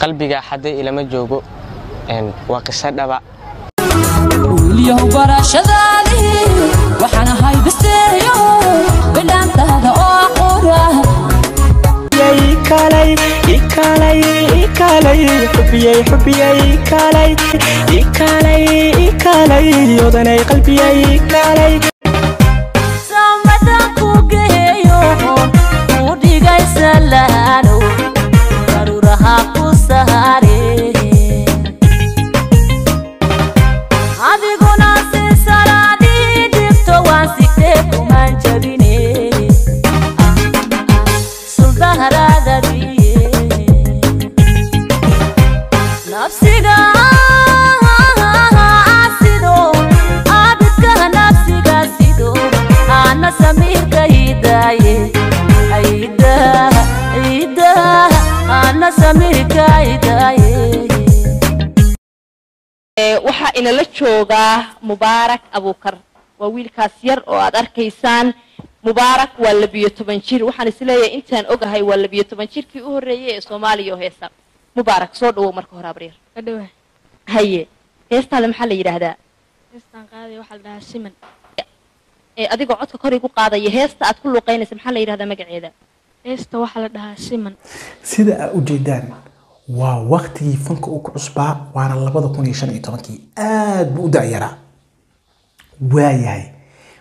Qalbiga xaday ilama joogo, waa qiso dhaba. Wiilyahow, barashadaadii waxaan ahay bisteeyo bidhaantaada oo qura. Ikalay, ikalay, ikalay, xubiyey, xubiyey, ikalay, ikalay, ikalay, odanay qalbiyey, ikalay. Samadan ku geeyo ku dhigay salaano daruuraha ku saare, adiguna si salaadii dhigto waan sigtee kumaan jabine suldaharaadadiye nafsiga sido abidkaha nafsiga sido ana samiirka idaaye aida ida ana samiirka idaaye. Waxaa inala joogaa Mubaarak Abuukar, waa wiilkaas yar oo aad arkaysaan. Mubaarak waa 12 jir. Waxaan isleeyahay intaan ogahay waa 12 jirkii u horreeyey ee Soomaaliya oo heesa. Mubaarak, soo dhawow marka hore abriir. Adhowa. Haye, heestaada maxaa la yidhaahdaa? Heestaan qaaday waxaa la dhahaa Siman. Ee adigoo codka kor igu qaadaya, heesta aad ku luuqaynaysa maxaa la yidhahdaa magaceeda? Heesta waxaa la dhahaa Siman. Sida aa ujeedaan, waa waktigii fanka uu ku cusbaa, waana 2015-kii. Aad buu u dacyaraa. Waayahay,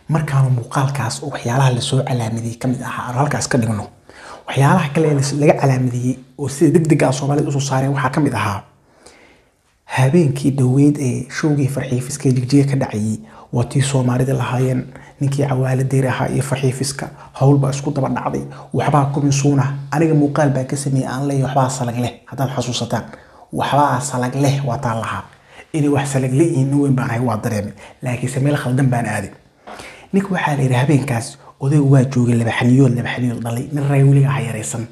markaanu muuqaalkaas oo waxyaalaha lasoo calaamadiyey ka mid ahaa aanu halkaas ka dhigno, waxyaalaha kale ee laga calaamadiyey oo sida degdega ah Soomaalida usoo saareen waxaa ka mid ahaa habeenkii dhoweyd ee showgii Farxiifiska ee Jigjiga ka dhacayay. Waa tii Soomaalida lahaayeen ninkii Cawaale Deyr ahaa iyo Farxiifiska howlbaa isku daba dhacday, waxbaa kuminsuuna. Aniga muuqaal baa ka sameeyey aan leeyahay waxbaa salag leh. Haddaad xasuusataan, waxbaa salag leh waa taan lahaa. Inay wax salag leeyihiin nin weyn baan ahay, waa dareemay, laakiinse meel khaldan baan aaday. Ninka waxaa la yidhi habeenkaas odaygu waa joogay, laba xaniyood, laba xaniyood dhalay, nin rag weliga ha yaraysan.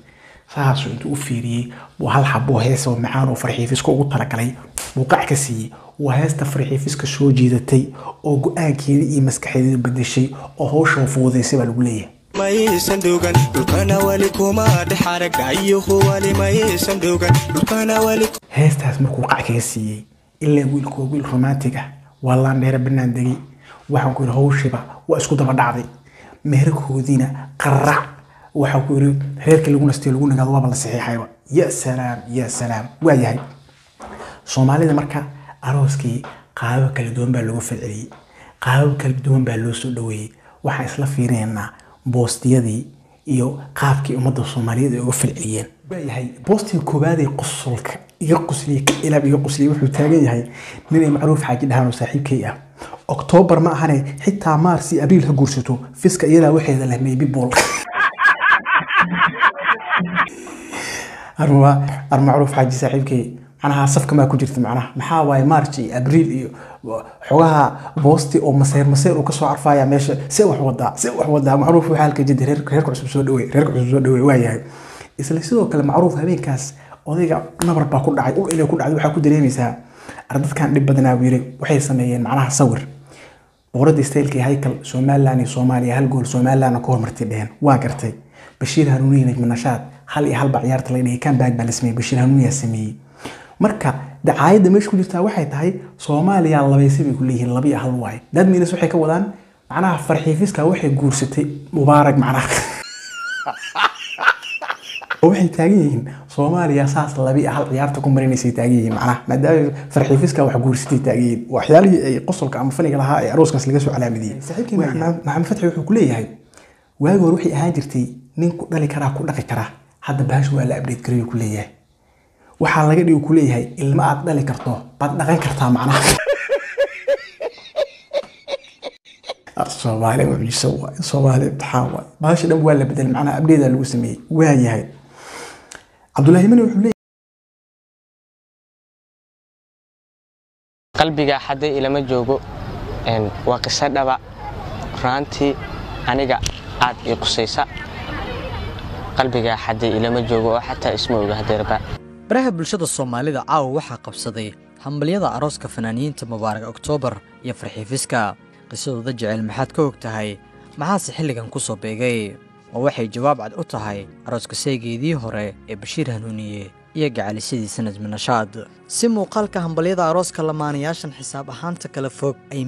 Saasuu intuu u fiiriyey buu hal xabo heesa oo macaan oo Farxiifiska ugu talagalay buu qac ka siiyey. Waa heesta Farxiifiska soo jiidatay oo go-aankeedii iyo maskaxdeedii bedeshay oo hawsha fududaysay baa lagu leeyahay. Maysan dhugan dhulkana wali kuma dhex aragayuhu wali maysan dhugan dhulkana wali. Heestaas markuu qac kaga siiyey, ilaa wiilku waa wiil romantic ah, waa laandheere bannaan degay. Waxaan ku yidhi hawshiba waa isku daba dhacday, meherkoodiina qarac. Waxaan ku yidhi reerkii lagu nastay lagu nagaado waaba la saxiixayba. Ya salaam, ya salaam. Waa yahay, Soomaalida marka arooskii qaabab kala duwan baa looga falceliyey, qaabab kala duwan baa loo soo dhaweeyey. Waxaan isla fiirinaynaa boostiyadii iyo qaabkii ummadda Soomaaliyeed ay uga falceliyeen. Waayahay, boostiga koowaad ee qosolka iga qosliyey, ka ilaab iga qosliyey, wuxuu taagan yahay ninay Macruuf Xaaji dhahaan oo saaxiibkay ah: Oktoobar ma ahane, xitaa Maars iyo Abriil ha guursato, Fiska iyadaa waxeeda leh, maybe bool arma ar. Macruuf Xaaji saaxiibkay, macnaha safka maa ku jirta? Macnaha maxaa waaye March iyo Abriil iyo xogaha boosti oo maseer maseer uu kasoo carfaya meesha? See wax wadaa, see wax wadaa Macruuf? Waxaa halka jida reerka cusub soo dhaweey, reerka cusub soo dhaweey. Waa yahay, isla sidoo kale Macruuf habeenkaas odayga nabar baa ku dhacay, ul inay ku dhacday waxaa ku dareemaysaa. Ardadkan dhib badanaa buu yiri. Waxay sameeyeen macnaha sawir boqoradii stylekii haykal, Somaliland iyo Soomaaliya hal gool Somaliland ka hormartay dheheen. Waa gartay, Bashiir Hanuuniye, Najmi Nashaad 1-1 baa ciyaarta laga dhigay. Comeback baa la sameeyey, Bashiir Hanuuniyaa sameeyey. Marka dacaayadda meesha ku jirtaa waxay tahay Soomaaliya labaysay bay ku leeyihiin, 2-1 waaye. Dad miinas waxay ka wadaan macnaha Farxiifiska waxay guursatay Mubaarak, macnaha waxay taagan yihiin Soomaaliya saas 2-1 ciyaarta ku marinaysay taagan yihiin, macnaha maadaama Farxiifiska wax guursatay taagan yihiin. Waxyaalihii ay qosolka ama faniga lahaa ee arooskaas laga soo calaamadiyey, saaxiibkii Maxamed Fatxi wuxuu ku leeyahay waagi hore waxay ahaan jirtay nin ku dhali karaa ku dhaqi karaa, hadda bahashu waa la update gareeyo ku leeyahay. Waxaa laga dhigi ku leeyahay ilmo aad dhali karto baad dhaqan kartaa macnaha. Soomaali mucjiso waay, Soomaali imtixaan waay. Bahasha dhan waa la bedelay, macnaha update lagu sameeyey. Waa yahay, Cabdullaahi Mani wuxuu leeyahay Qalbiga xaday ilama joogo, waa qiso dhaba runaantii aniga aad ii qusaysa. Qalbiga xaday ilama joogo oo xataa isma oga hadeerba. Baraha bulshada Soomaalida caawa waxaa qabsaday hambalyada arooska fanaaniyiinta Mubaarak Oktoobar iyo Farxiifiska. Qisadooda jecel maxaad ka og tahay? Maxaase xilligan ku soo beegay? Oo waxay jawaab cad u tahay arooska seegeedii hore ee Bashiir Hanuuniye iyo gacalisadiisa Najmi Nashaad. Si muuqaalka hambalyada arooska lamaanayaashan xisaab ahaanta kala fog ay